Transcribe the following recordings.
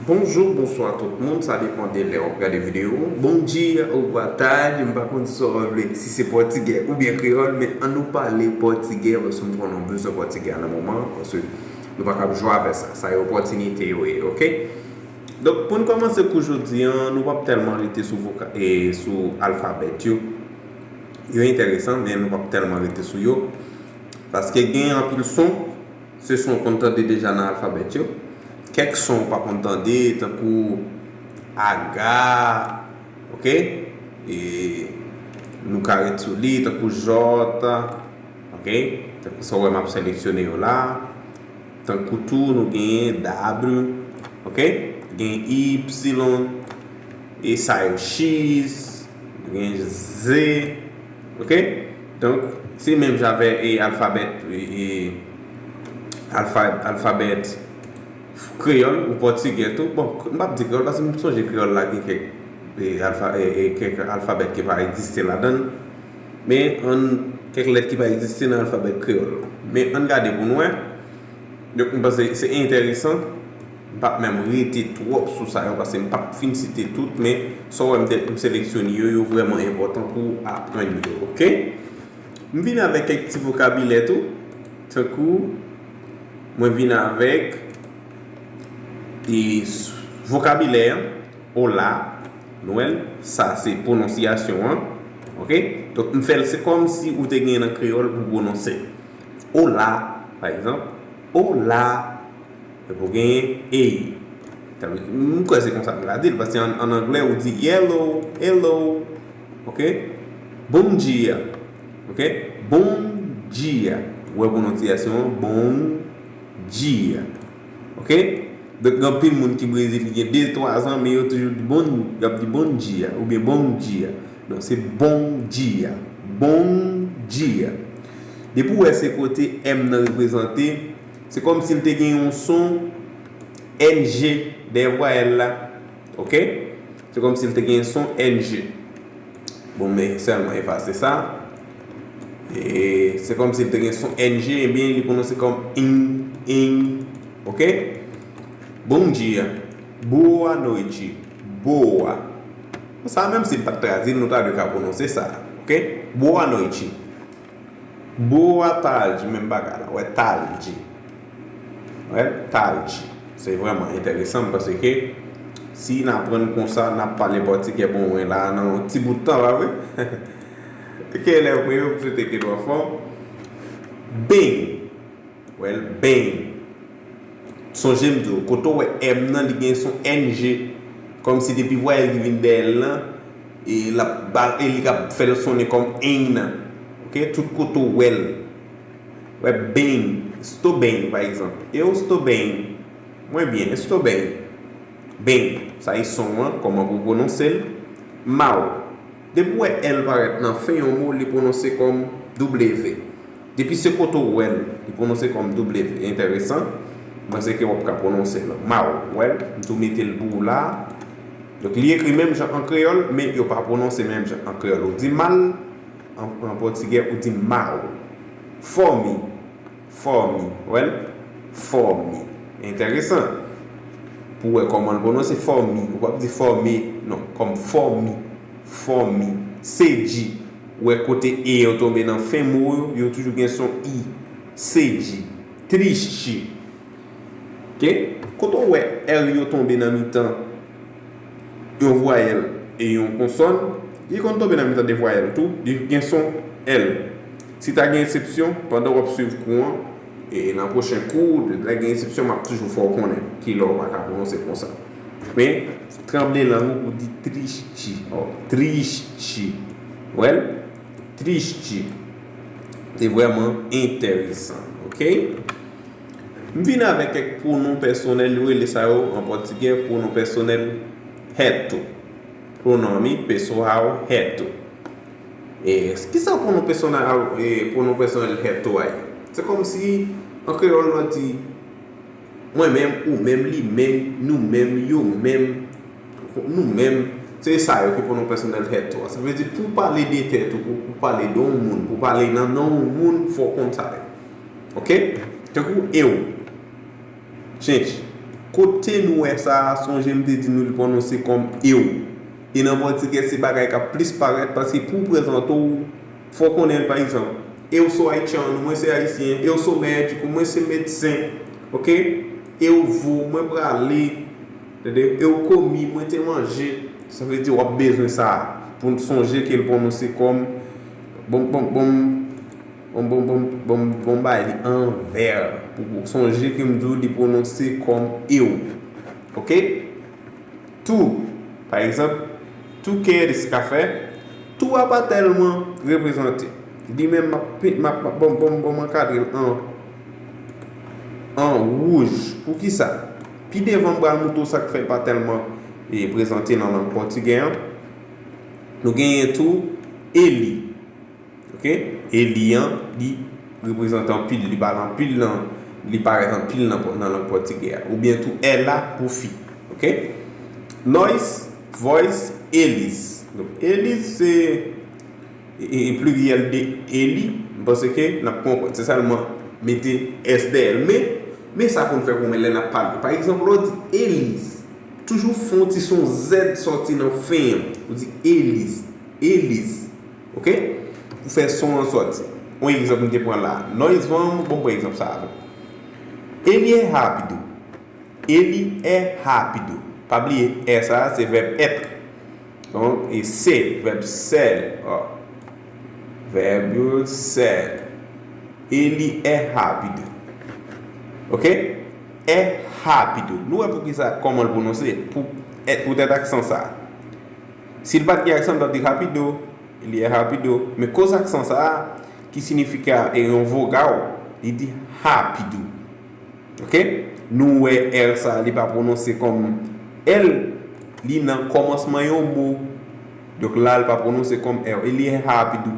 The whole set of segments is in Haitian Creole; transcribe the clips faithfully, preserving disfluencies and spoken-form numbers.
Bonjou, bonswa tout moun, sa depann de lè w ap gade videyo. Bondia ou boa tarde, m pa konn sa w vle, si se pòtigè oubyen kreyòl, men ann nou pale pòtigè, paske m konnen w bezwen pòtigè a nan moman, paske nou pa kab jwe avè sa. Sa e opòtinite yo ye, oke? Donk, pou n kòmanse kou jodi a, nou p ap tèlman rete sou voka, e, sou alfabèt yo. Yo enteresan, men nou p ap tèlman rete sou yo. Paske gen anpil son, se son w konn tande deja nan alfabèt yo. Kèk son w pa konn tande, tankou aga, oke? E nou ka ret sou li, tankou jòt, oke? Tankou sa w wè m ap seleksyone yo la. Tankou tou, nou genyen W, oke? Gen Y, e sa yo, X, nou genyen Z, oke? Donk, se menm jan avè e alfabèt, e, e, alfa, alfabèt kreyòl ou pòtigè tou. Bon, m p ap di kreyòl paske m sonje kreyòl la gen kèk, e, alfa, e, e, kèk alfabèt ki pa egziste ladan l. Men ann, kèk lèt ki pa egziste nan alfabèt kreyòl. Men ann gade pou n wè. Donk, m panse se enteresan. M p ap menm rete twòp sou sa yo, paske m p ap fin site tout, men sa w wè m te, m seleksyone yo, yo vrèman enpòtan pou w aprann yo, oke? M vin avèk kèk ti vokabilè tou, tankou mwen vin avèk, e, s-, vokabilè an, ola, nou wè l, sa se pwononsyasyon an, oke? Donk, m fè l, se kòmsi ou te gen nan kreyòl pou pwononse. Ola, pa egzanp, ola, epi w genyen ei. Sa vle, m kwè se konsa m ka di l, paske an, an anglè, ou di yellow, hello, oke? Bondia, oke? Bondia. Ou wè pwononsyasyon an, bondia. Oke? Donk, gen anpil moun ki Brezil ki gen de, twa zan, men yo toujou di bon, y ap di bondia, oubyen bondia. Non, se bondia. Bondia. Depi w wè se kote M nan reprezante, se kòmsi l te gen yon son N G dèyè vwayèl la. Oke? Se kòmsi l te gen son N G. Bon, men sèlman efase sa. E se kòmsi l te gen son N G, ebyen, li pwononse kòm ing, ing. Oke? Bondia. Boa noite. Boa. Sa menm si l pa t tradui l, nou ta dwe ka pwononse sa. Oke? Boa noite. Boa tarde, menm bagay la. Wè, tarde. Wè, tarde. Se vrèman enteresan paske si n aprann konsa, n ap pale pòtigè bon wen la nan yon ti bout tan, pa vre? Ke lè mwen yo, m swete ke nou anfòm. Bem. Wè l, bem. Sonje m di w, kote w wè M nan, li gen son N G. Kòmsi depi vwayèl ki vin dèyè l lan, e l ap ba, e li k ap fè l sonnen kòm eng nan. Oke? Tout kote w wè l. Wè bem, estou bem, pa egzanp. Eu estou bem. Mwen byen, estou bem. Bem, sa e son an, kòman pou w pwononse l. Mal. Depi w wè L parèt nan fen yon mo, li pwononse kòm W. Depi se kote w wè l, li pwononse kòm W. Enteresan. M panse ke w ap ka pwononse l. Mal. Wè l, m tou mete l pou ou la. Donk, li ekri menm jan an kreyòl, men yo pa pwononse menm jan an kreyòl. Ou di mal, an, an pòtigè, ou di mal. Fòmi. Fòmi. Wè l? Fòmi. Enteresan. Pou w wè kòman l pwononse fòmi. Ou p ap di fòmi, non, kòm fòmi. Fòmi. Sedi. Ou wè kote E yo tonbe nan fen mo yo, yo toujou gen son I. Sedi. Triste. Oke? Kote w wè R yo tonbe nan mitan yon vwayèl e yon konsòn, li konn tonbe nan mitan de vwayèl tou, li gen son L. Si ta gen eksepsyon, pandan w ap swiv kou an, e nan pwochen kou, lè gen eksepsyon, m ap toujou fè w konnen kilè w pa ka pwononse konsa. Men, tranble lang ou pou di triste, o, triste. Wè l? Triste. Se vrèman enteresan, oke? M vin avèk kèk pwonon pèsonèl, yo rele sa yo an pòtigè pwonon pèsonèl reto. Pronome pessoal reto. E kisa pwonon pèsonèl, e, pwonon pèsonèl reto a ye? Se kòmsi an kreyòl nou di mwen menm, ou menm, li menm, nou menm, yo menm, nou menm. Se sa yo ki pwonon pèsonèl reto a. Sa vle di pou w pale de tèt ou, pou, pou w pale de yon moun, pou w pale nan non yon moun, fò w konn sa yo. Oke? Tankou eu. Gente, Kote nou wè sa a, sonje m te di nou li pwononse kòm eu. E nan pòtigè, se bagay k ap plis parèt, paske pou w prezante w, fò w konnen l, pa egzanp, eu sou haitiano, mwen se ayisyen, eu sou médico, mwen se medsen, oke? Eu vou, mwen prale, tande? Eu comi, mwen te manje. Sa vle di w ap bezwen sa a pou n sonje ke l pwononse kòm, bon, bon, bon, bon, bon, bon, bon, bon, bay li an vè. Pou, pou sonje ke m di w li pwononse kòm eu. Oke? Tu, pa egzanp, tu queres café? Tu a pa tèlman reprezante. Li menm, m ap, m ap, m ap, bon, bon, bon, m ankadre l an, an wouj. Poukisa? Pi devan, m pral montre w sa k fè l pa tèlman, e, prezante nan lang pòtigè an. Nou genyen tou ele. Oke? Ele an, li reprezante anpil, li pale anpil nan, li parèt anpil nan, nan lang pòtigè a. Oubyen tou ela pou fi. Oke? Nós, vós, eles. Donk, eles se, e, e, pliryèl de ele. M panse ke n ap konprann. Se sèlman mete s dèyè l. Men, men sa pou n fè kòman lè n ap pale. Pa egzanp, lè w di eles, toujou fè yon ti son zèd sòti nan fen an. Ou di eles, eles. Oke? Pou fè son an sòti. Yon egzanp m te pran la. Nós vamos, bon, pran egzanp sa avè. Ele é rápido. Ele é rápido. Pa bliye, é sa a, se vèb être. Donk, e ser, vèb ser. Ó. Vèb ser. Ele é rápido. Oke? É rápido. Nou wè poukisa, kòman l pwononse? Pou, é, poutèt aksan sa a. Si l pa t gen aksan, l t ap di rapido. Ele é rápido. Men koz aksan sa a, ki siyifi e yon vogal, li di rápido. Oke? Nou wè R sa a, li pa pwononse kòm L, li nan kòmansman yon mo. Donk la, li pa pwononse kòm R. Ele é rápido.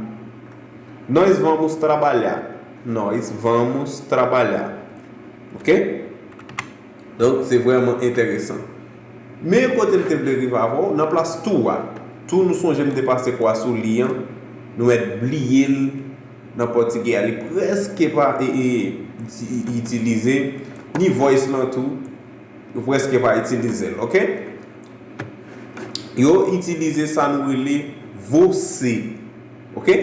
Nós vamos trabalhar. Nós vamos trabalhar. Oke? Donk, se vrèman enteresan. Men kote m te vle rive avè w, nan plas tu a. Tu, nou sonje m te pase kwa sou li an, nou mèt bliye l nan pòtigè a. Li prèske pa, e, e, iti-, itilize, ni vós lan tou, yo prèske pa itilize l, oke? Yo itilize sa nou rele você. Oke?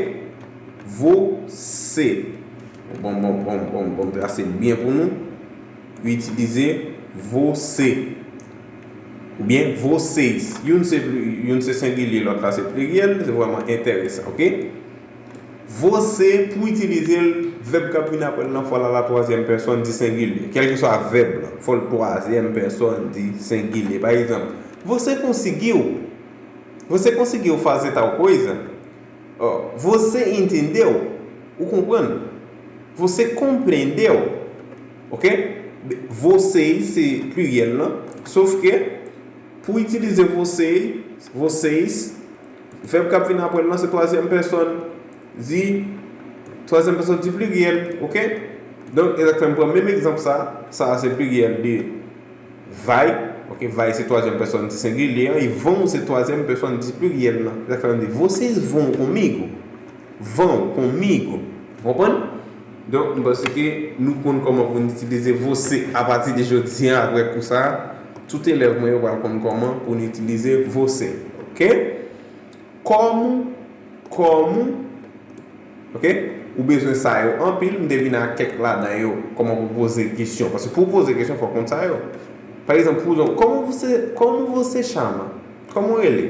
Você. Bon, bon, bon, bon, bon, trase l byen pou nou. Yo itilize você. Oubyen vocês. Youn se, youn se sengilye, lòt la se pliryèl. Se vrèman enteresan, oke? Você, pou itilize l, vèb k ap vin apre l lan, fò l a la twazyèm pèsòn di sengilye. Kèlkeswa vèb lan, fò l twazyèm pèsòn di sengilye. Pa egzanp, você conseguiu. Você conseguiu fazer tal coisa? Ó, você entendeu? Ou konprann? Você compreendeu? Oke? Vocês se pliryèl lan. Sof ke, pou itilize você, vocês, vèb k ap vin apre l lan se twazyèm pèsòn di, twazyèm pèsòn di pliryèl, oke? Donk, e sa k fè m pran menm egzanp sa, sa a se pliryèl de vai, oke? Vai se twazyèm pèsòn di sengilye an, e vão se twazyèm pèsòn di pliryèl lan. E sa k fè m di, vocês vão comigo? Vão comigo? Ou konprann? Donk, m panse ke nou konn kòman pou n itilize você apati de jodi an, apre kou sa a, tout elèv mwen yo pral konn kòman pou n itilize você, oke? Como, como, oke? Ou bezwen sa yo anpil, m te vin ak kèk ladan yo, kòman pou poze kesyon. Paske pou w poze kesyon, fò w konn sa yo. Pa egzanp, pou w di, como você, como você chama? Kòman w rele?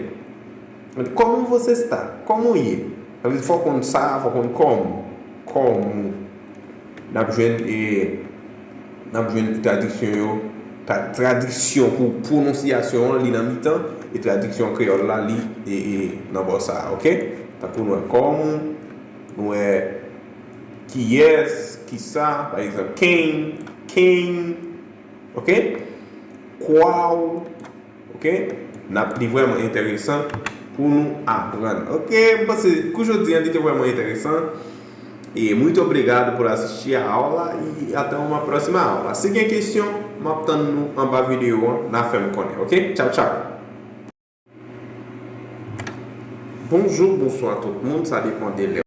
Como você está? Kòman w ye? Sa vle di fò w konn sa, fò w konn kòman. Kòman. N ap jwenn, e, n ap jwenn tradiksyon yo, tra-, tradiksyon pou pwononsyasyon an, li nan mitan, e tradiksyon kreyòl la, li, e, e, nan bò sa a, oke? Tankou nou wè kòman, nou wè kiyès, kisa, pa egzanp, quem, quem, oke? Qual, oke? N ap, li vrèman enteresan pou nou aprann. Oke, m panse kou jodi an, li te vrèman enteresan. E muito obrigado por assistir a aula e até uma próxima aula. Si gen kesyon, m ap tann nou anba videyo an, n a fè m konnen, oke? Tchao, tchao. Bonjou, bonswa tout moun, sa depann de lè